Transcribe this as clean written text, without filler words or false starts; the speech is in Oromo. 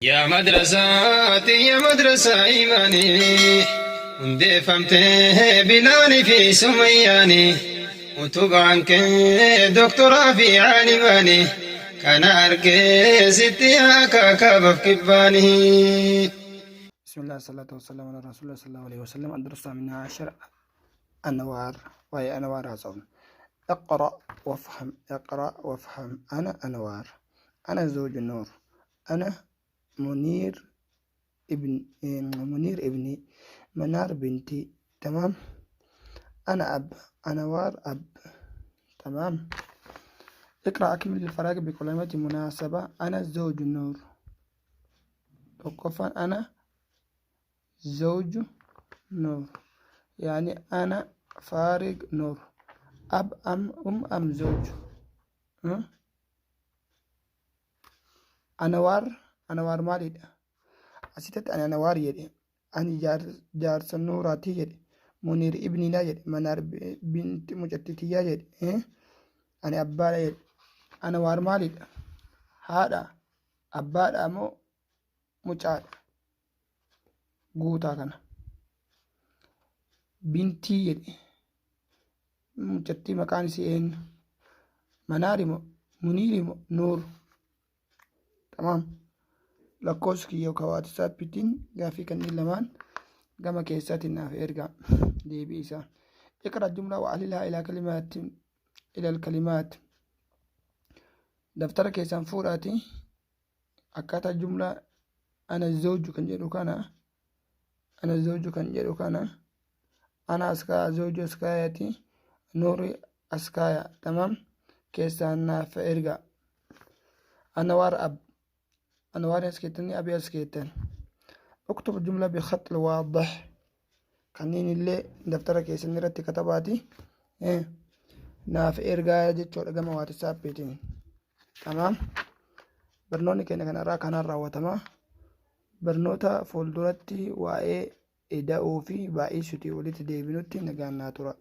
Yaa madrasaa tiyya madrasaa iimaanii hundeeffamtee Bilaali fi Sumayyaanii utubaan kee doktoraa fi caalimaanii kana argee sitti haa kaakaabaf kibbaanii. بسم الله الصلاة والسلام على رسول الله صلى الله عليه وسلم. الدرس الثامن عشر أنوار، وهي أنوار عصون. اقرأ وافهم، اقرأ وافهم. أنا أنوار، أنا زوج نور، أنا منير ابن منير ابني، منار بنتي. تمام. أنا أب، أنوار أب. تمام. اقرأ، أكمل الفراغ بكلمات مناسبة. أنا زوج نور. وقفا أنا زوج نور، يعني أنا فارق نور. أب أم أم أم زوج؟ أه؟ أنوار، أنوار maalidha? Asitti ani Anwaar jedhe, ani jaarsa Nuuraatii jedhe, Muniir ibniidha jedhe, Manaar binti mucattii tiyyaa jedhe, ani abbaadha jedhe. Anwaar maalidha? Haadha, abbaadha moo mucaadha? Guutaa kana. Bintii jedhe, mucattii maqaan isii eenyu? Manaari moo Muniiri moo Nuur? Tamaam. Lakkoofsi kiyya ka WhatsAppiitiin gaaffii kanneen lamaan gama keessaatiin naaf ergaa deebii isaa. اقرأ الجملة وعللها إلى كلمات، إلى الكلمات. Daftara keessaan fuudhaati akkaataa jumlaa أنا زوج kan jedhu kana, أنا زوج kan jedhu kana, أنا as kaaya, زوج as kaayaati, Nuuri as kaaya. Tamaam, keessaan naaf ergaa. أنوار أب، أنوار as keettanii, abii as keettan. اكتب الجملة بخط الواضح. Kanneen illee daftara keessan irratti katabaati naaf ergaa jechuudha gama WhatsAppiitiin. Tamaam, barnoonni keenya kanarraa kanaan raawwatama. Barnoota fuulduratti waa'ee ida'uu fi baay'isuutii walitti deebinutti nagaan naa tura.